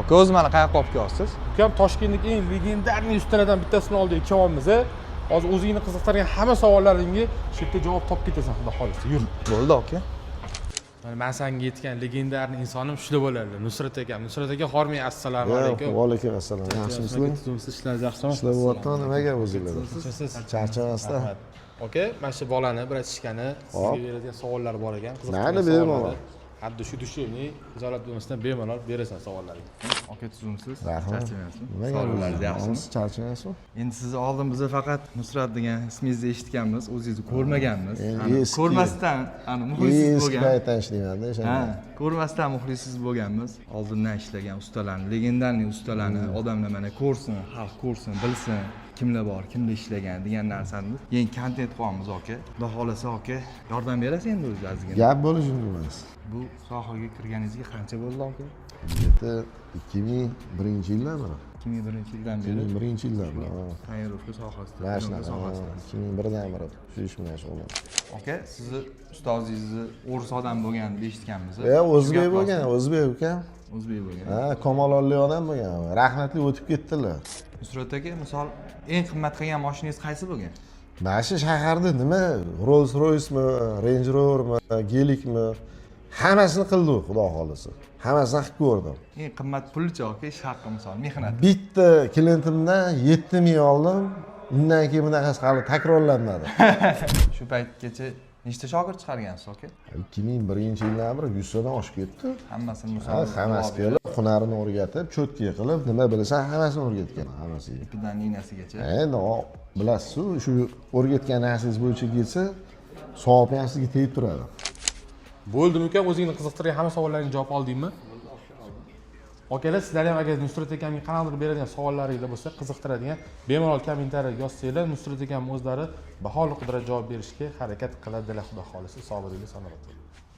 Aka, o'zi mani qayoqqa olib kelyapsiz? Ukam, Toshkentdagi eng легендарный ustalardan bittasini oldiga kelyapmiz. Hozir o'zingni qiziqtirgan hamma savollaringga shu yerda javob topib ketasan, xudo xohlasa. Yur. Bo'ldi, aka. Mana man sanga aytgan легендарный insonim shular bo'ladi. Nusrat akam. Nusrat aka, hormang, assalomu alaykum. Va alaykum assalom. Yaxshimisizlar? Tuzumsiz, ishlaringiz yaxshimi? Ishlar bo'lyapti, nima gap o'zinglarda? Tinchmisiz? Charchamasdan. Rahmat. Aka, mana shu bolani братишка ni sizga Hop. beradigan savollar bor ekan. Qiziqtirgan Mayli, bemalol. savollarni Haddi shu душевный izolat bo'lmasdan bemalol berasan savollarga. Aka, tuzumsiz? Rahmat. Charchamayapsizmi? Nima gap? Sog'liqlaringiz yaxshimi? Siz charchamayapsizmi? Endi sizni oldin biza faqat Nusrat degan ismingizni eshitganmiz, o'zingizni ko'rmaganmiz. Endi Ani ko'rmasdan, ani muxlisingiz Eski bo'lgan. paytdan ishlaymanda Ha, o'shanda. ko'rmasdan muxlisingiz bo'lganmiz. Oldindan ishlagan ustalarni, легендарный ustalarni odamlar mana ko'rsin, xalq ko'rsin, bilsin, kimlar bor, kimlar ishlagan degan narsani yangi kontent qilyapmiz, aka. Xudo xohlasa, aka, yordam berasiz endi o'zi ozgina. Gap bo'lishi mumkin emas. Bu sohaga kirganingizga qancha bo'ldi, aka? Где-то 2001-yildan beri. 2001-yildan beri. 2001-yildan beri. Ha. Tonirovka sohasida, Mana tonirovka shunaqa. sohasida. 2001dan beri shu ish bilan shug'ullanaman. Aka, sizni ustozingizni o'ris odam bo'lgan deb eshitganmiz. O'zbek bo'lgan, o'zbek ukam. O'zbek bo'lgan. Ha, kamolonli odam bo'lgan. Rahmatli, o'tib ketdilar. Nusrat aka, misol, eng qimmat qilgan mashinangiz qaysi bo'lgan? Mana shu shaharda nima Rolls Royce'mi, Range Rovermi, Gelikmi, hammasini qildi u, xudo xohlasa. Hammasini qilib ko'rdim. Eng qimmat pulcha, aka, ish haqqi, misol, mehnat. Bitta klientimdan 7000 oldim. Undan keyin bunaqasi hali takrorlanmadi. Shu paytgacha nechta shogird chiqargansiz, aka? 2001-yildan beri 100 tadan oshib ketdi. Hammasini Ha, misol hammasi kelib, hunarini o'rgatib, чётко qilib, nima bilasan, hammasini o'rgatgan, hammasiga. Ipidan ignasigacha. Endi bilasiz-ku, shu o'rgatgan narsangiz bo'yicha ketsa, savobi ham sizga tegib turadi. Bo'ldimi, ukam, o'zingni qiziqtirgan hamma savollaringga javob oldingmi? Akalar, sizlar ham agar Nusrat akamga qanaqadir beradigan savollaringlar bo'lsa, qiziqtiradigan, bemalol kommentariyaga yozsanglar, Nusrat akam o'zlari baholi qudrat javob berishga harakat qiladilar, xudo xohlasa. Sog' bo'linglar, salomat bo'ling.